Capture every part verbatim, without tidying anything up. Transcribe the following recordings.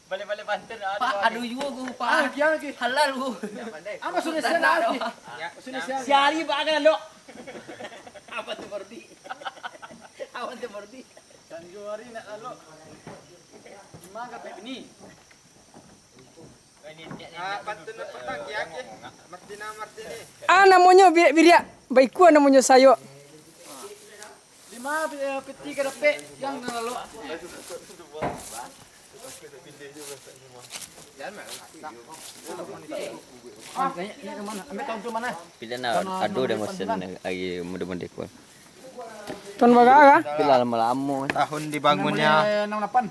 Balik-balik banten, aduh, aduh, juo ko, Pak. Ah, kian lagi. Halal ko. Apa sudah siang lagi? Sudah siang. Sehari, Pak, akan lalok. Apa tu, Fardi? Apa tu, Fardi? Sanjo hari nak lalok. Cuma kata ini. Ah, pantun nak petang, ya, ya. Martina, Martini. Ah, namonyo biriak-biriak. Baikua namonyo sayok. Lima, eh, peti ka dapek, yang nan lalok. Pilihan ado deh mesin lagi muda-muda kuat. Tahun bagara. Bila lamo-lamo. Tahun dibangunnya. Enam lapan.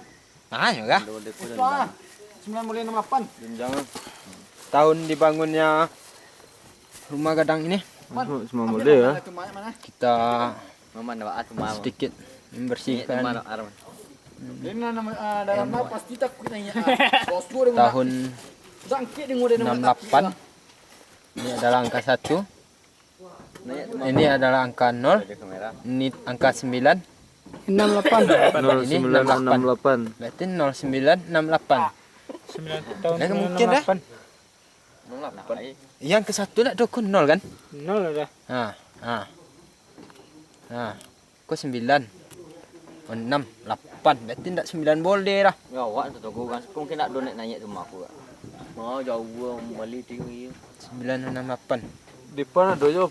Nah, yo kah? Sembilan boleh enam lapan. Tahun dibangunnya rumah gadang ini. Semua boleh ya. Kita sedikit membersihkan. Ini nama, ah, dalam mah pasti takut nanya. Tahun enam lapan. Ini adalah angka satu. Ini adalah angka nol. Ini angka sembilan. Enam lapan. Ini enam lapan. Berarti nol sembilan enam lapan. Sembilan tahun. Dah mungkin dah. Enam lapan. Yang ke satu nak tu ko nol kan? Nol dah. Ha, ha. Ha. Ko sembilan. Oh, enam, lapan. Berarti ndak sembilan boleh dah. Ya, awak tu tunggu kan. Mungkin nak donek nanya tu mak aku. Mau jauh balik tinggi. Sembilan enam lapan. Depan ado jo